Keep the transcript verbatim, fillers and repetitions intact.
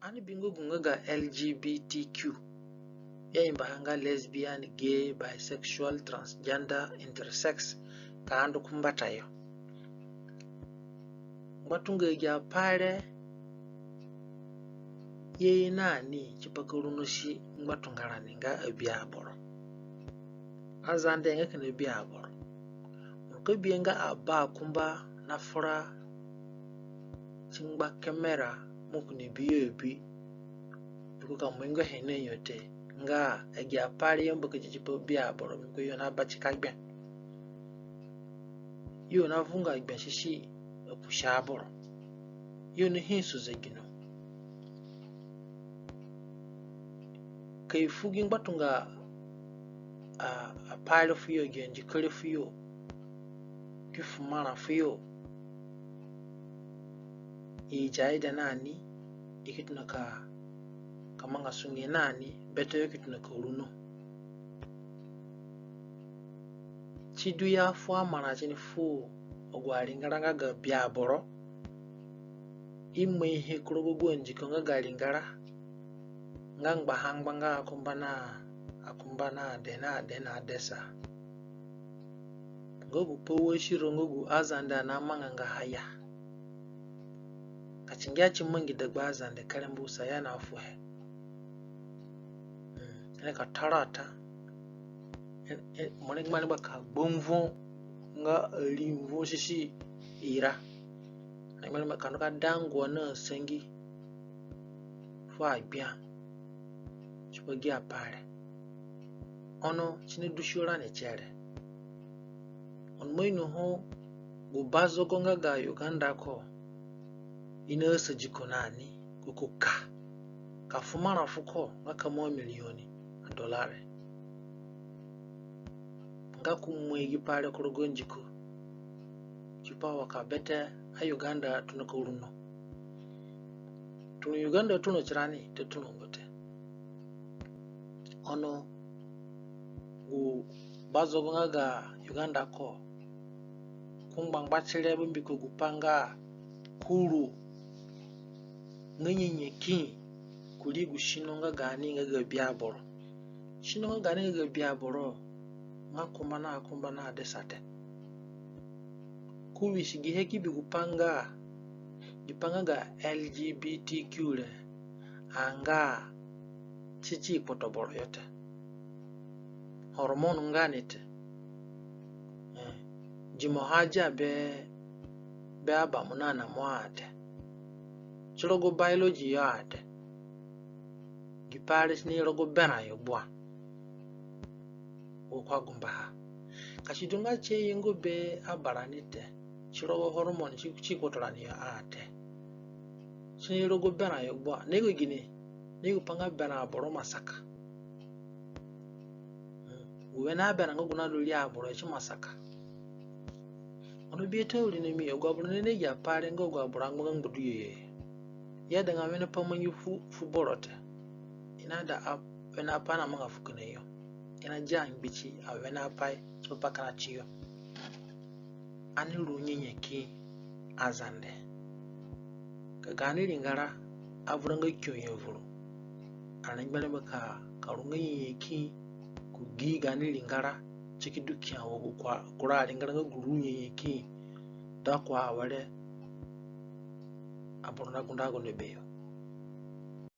Ani bingo gu nga ga L G B T Q. Ya imba ha nga lesbian, gay, bisexual, transgender, intersex, ka ndu ku mbatayo. Ngbatunga agi apai re ye nani tipa ka runosi ngbatunga rani nga abi aboro. Azande nga kina abi aboro. Mo ka bihe nga aba akumba na fura ti ngba kemera mo kini bi yo abi. Mbiko ka mo ingo he na yo te nga agi apai re i ambakadi tipa abi aboro, mbiko yo na batika gbe. Yo na vunga gbe sisi akusi aboro. Yo na hisu zegino. Ka i fu gi ngbatunga apai re fu yo, gi andiko re fu yo, ki fu marã fu yo, i ida nani, i ki tona ka, ka manga sunge nani, bete yo ki tona ka runo. Sidu i afu amarã tini fu agu aringara nga ga abi aboro. I mai he ku rogo gu andiko nga ga ringara nga ngbaha ngba nga akumba na akumba na ade na ade na adesa. Nga gu pa wasiro nga gu Azande anamanga nga ha ya. Ka si ngia si mangi dagba Azande kere mbu sa ya na fu he. Ene ka tarata. Mo ni gba ni gba ka gbanvo nga ari nvo sisi ira. Ni gba ni gba ka ndu ka dangua na sangi fu agbia. Tipa gi apai re. Ono si ni dusi rani tie re. Ono mo ino ho gu bazogo nga ga Uganda ko i na asadi ko nani ko ko ka ka fu marã fuko nga kama milioni na dolare. Nga ko mai gi pai re ku rogo andiko tipa wa ka bete a Uganda tona ka runo. Tona Uganda tona tirani te, tona ngo te. Ono gu bazogo nga ga Uganda ko ku ngbangba ti re, mbiko gu pa nga kuru nga nyanyaki kuri gu sino nga gani nga ga abi aboro. Sino nga gani nga ga abi aboro nga kumba na akumba na adesa te. Ku wisigihe ki bi gu pa nga, gi pa nga ga L G B T Q re, anga ti ti kpoto boro yo te. Hormone nga ni te. Dimo ha dia be, be abamu na namo a te. Ti rogo biology yo a te. Gi pai re si ni rogo berã yo gbua. Wo ko agumbaha. Ka si du nga si ayenga be abarani te, si rogo hormone ti, ti kpoto rani yo a te. Si ni rogo berã yo gbua. Na yugo gine? Na yugo pa nga berã aboro ima saka. Gu wene aberã nga gu na du ri aboro ti ima saka. Ono biata uri na mi, agu aboro nene agi apai re nga agu aboro angbanga ngbadu yo. I aidanga wene pai mangi fu, fu boro te. I naida wene apai namanga fu kina yo. I nadia ngbiti awene apai tipa pa kina tiyo. Ani ru nyanyaki Azande. Ka gani ringara avuranga kio yo vuru, ani gbere be ka, ka ru nga nyanyaki ku gi gani ringara, si ki du kia wa gu kura aringara nga gu ru nyanyaki da ko awere aboro na gundago na beyo.